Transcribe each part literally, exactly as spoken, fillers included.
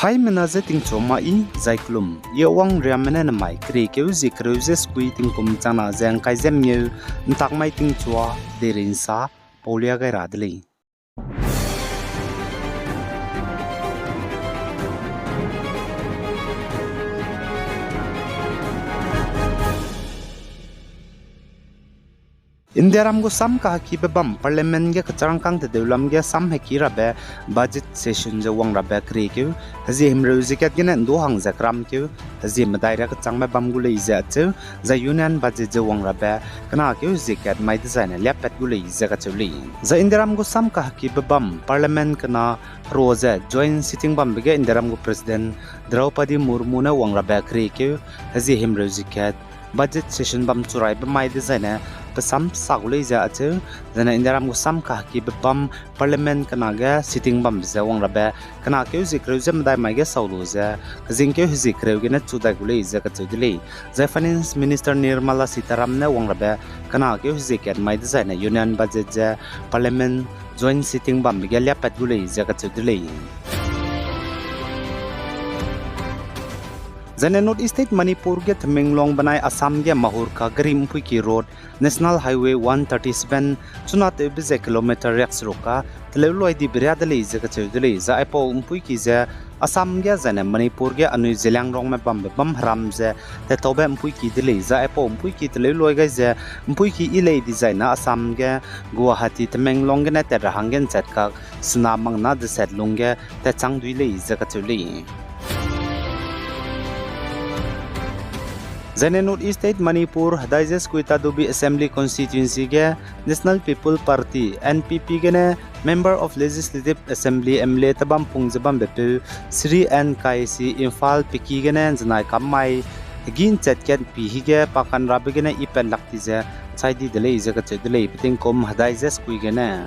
Paîmena je tingchua ma i, zai kelum, i wang riamme ne namai keriekeu zie kereu ze sekui tingkum changna ze ngkai ze mengeu, ntak mai tingchua, deirinsa, paulia gai ra de lei. Indiaram gu sam kahekibe bam Parliament ge kecharangkâng tedeu lam ge sam heki rabe budget session ze wang rabe keriekeu, hezie himreu zie kat gene ndu hang ze keramkeu, hezie medai riakechangbe bam gu lei ze acheu, zai Union budget ze wang rabe, kenakeu hezie kat mai dezaine liapat gu lei ze kacheu lei. Zai Indiaram gu sam kahekibe bam Parliament kena herua ze joint sitting bambe ge Indiaram gu President Draupadi Murmu ne wang rabe keriekeu, hezie himreu zie kat, budget session bam churaibe mai dezaine, pe sam sa gu lei ze acheu, zaine Indiaram gu sam kahekibe bam Parliament kena ge sitting bambe ze wang rabe, kenakeu zie kereu ze medai mai ge sau lu ze, kezingkeu hezie kereu gene chu dai gu lei ze kacheu de lei. Zai Finance Minister Nirmala Sitharam ne wang rabe, kenakeu hezie kat mai dezaine Union budget ze Parliament joint sitting bambe ge liapat gu lei ze kacheu de lei. Zaine North East State Manipur ge Tamenglong benai Assam ge Mahur ka gari mpuiki road National Highway one thirty-seven chuna tewbe ze kilometer riakseruk ka teleu loi dibe ria de lei ze kacheu de lei. Zai aipau mpuiki ze Assam ge zaine Manipur ge anui Zeliangrongme bambe bam heram ze tetaube mpuiki de lei. Zai aipau mpuiki teleu loi gai ze mpuiki yi lei dizaine Assam ge Guwahati Tamenglong gene tat ra hangge nchat kak sena mangna deset lung ge tatchang dui lei ze kacheu lei. Zaine North East State Manipur hedai ze sekui tadubi Assembly Constituency ge National People Party, N P P gene Member of Legislative Assembly, M L A tebam pung ze bambepeu Shri N Kaisi Imphal peki gene nzenai kam mai hegî nchat kat pi hige pa kanrabe gene i pat lak ti ze chai di de lei ze kacheu de lei, pe tingkum hedai ze sekui gene.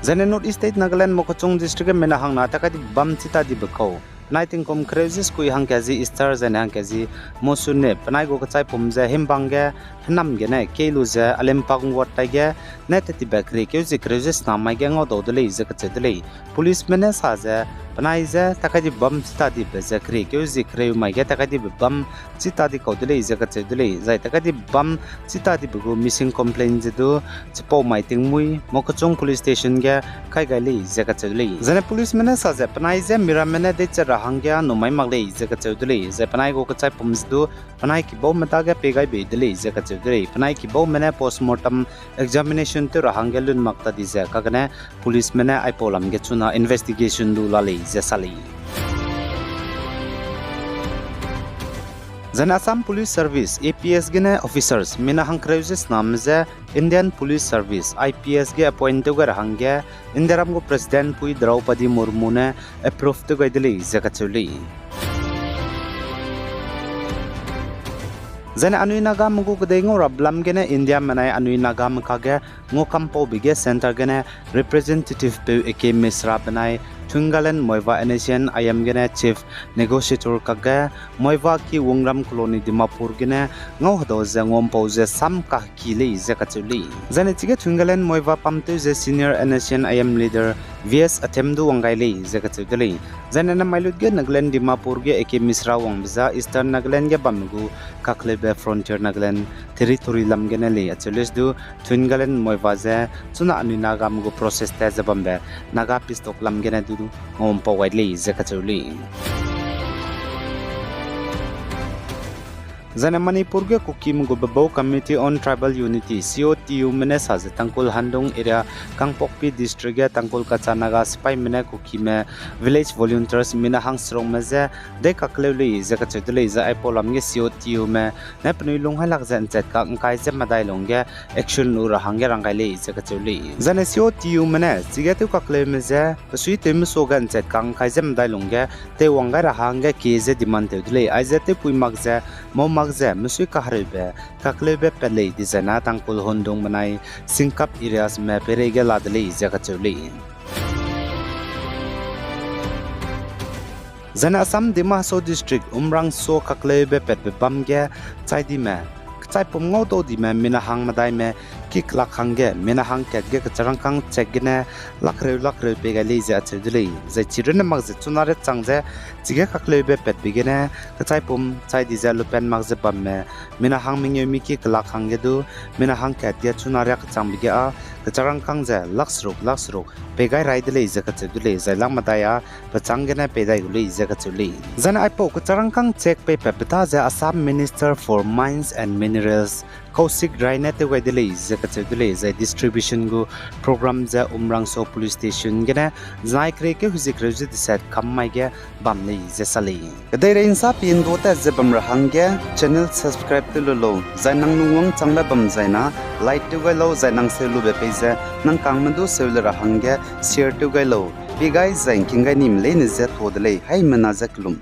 Zaine North East State Nagaland Mokokchung District ge mina hangna takaidi bam chita dibe kau penai tingkum kereu ze sekui hangka zi Easter zaine hangka zi Mosun ne penai gu kechaipum ze himbang ge henam gene kei lu ze Alempang ward tai ge ne tetibe keriekeu zie kereu ze sena mai ge ngaudau de lei ze kacheu de lei. Policeme ne sa ze penai ze takaidi bam chita dibe ze keriekeu zie kereu mai ge takaidi bam chita di kau de lei ze kacheu de lei. Zai takaidi bam chita dibe gu missing complaint ze du chipau mai tingmui Mokokchung Police Station ge kai gai lei ze kacheu de lei. Zaine policeme ne sa ze penai ze miramme ne deichat ra hangge numai mak lei ze kacheu de lei. Zai penai gu kechaipum ze du penai kibaume dage pei gai bei de lei ze kacheu de lei. Penai kibaume ne postmortem examination tew ra hangge lun mak ta di ze kagene policeme ne aipau lam ge chuna investigation du la lei ze sa lei. Zaine Assam Police Service, A P S gene officers mina hangkereu ze sename ze Indian Police Service, I P S ge appoint tew gai ra hangge Indiaram gu President pui Draupadi Murmu ne approve tew gai de lei ze kacheu lei. Zaine anui Nagame gu kedei ngau rabe lam gene Indiame nai anui Nagame kage ngau kampaube ge centre gene representative peu A K Mishra benai Thungalan Moiva N S C N I M gene chief negotiator kakge Moiva ki Wungram Colony Dimapur gene ngau hedau ze ngau mpau ze sam kaheki lei ze kacheu lei. Zaine chige Thungalan Moiva pamtew ze senior N S C N I M leader V S Athem du wang gai lei ze kacheu de lei. Zaine namai lut ge Nagaland Dimapur ge A K Mishra wangbe za Eastern Nagaland ge bamme gu kakleube Frontier Nagaland Territory lam gene lei acheu lei du Thungalan Moiva ze chuna anui Nagame gu process tat ze bambe Naga peace talk lam gene du ngau mpau gai lei ze kacheu lei. Zaine Manipur ge Kukime gu Bobo Committee on Tribal Unity, C O T Ume ne sa ze Tangkhul Handong area Kangpokpi District ge Tangkhul Kacha Naga sipaime ne Kukime village volunteers mina hangserukme je dei kakleu lei ze kacheu de lei ze aipau lam ge C O T Ume ne penui lung hailak ze nchat kak ngkai ze medai lungge action lu ra hangge rang gai lei ze kacheu lei. Zaine C O T Ume ne chige tew kakleume je pesuitewme suage nchat kak ngkai ze medai lungge teiwang gai ra hangge kie ze demand tew de lei. Aize tewpui mak ze, mau mak ze, mesuikahereube kakleube pat lei dizai na Tangkhul Handong benai Singkap areasme peireige la de lei ze kacheu lei. Zaine Assam Dima Hasao District Umrangso kakleube patbe bam ge chaidime kechaipum ngaudau dime mina hang medaime ki kelak hangge mina hangkat ge kecharangkâng chak gene lakreu lakreu pei gai lei ze acheu de lei. Zai chirunne mak ze chuna riâ chang ze chige kakleube patbe gene kechaipum chai di ze lupen mak ze bamme mina hang mengeu mi ki kelak hangge du mina hangkat ge chuna riâ kechangbe ge â kecharangkâng ze lakseruk lakseruk pei gai rai de lei ze kacheu de lei. Zai lang medai â pechâng gene pei dai gu lei ze kacheu lei. Zaine aipau kecharangkâng chak pei patbe ta ze Assam Minister for Mines and Minerals Kaushik Rai ne tew gai de lei ze kacheu de lei. Zai distribution gu program ze Umrangso Police Station gene zenai kereikeu hezie kereu ze deset kam mai ge bam lei ze sa lei. Kedeirei ’nsa pie ’ndu tat ze bam ra hangge channel subscribe tew lu lau, zai nang lungwangchangbe bam zai na like tew gai lau, zai nang seu lube pei ze nang kangme du seu le ra hangge share tew gai lau. Pie gai zai ’ngking gai nime leine je tuâ de lei, haimena je kelum.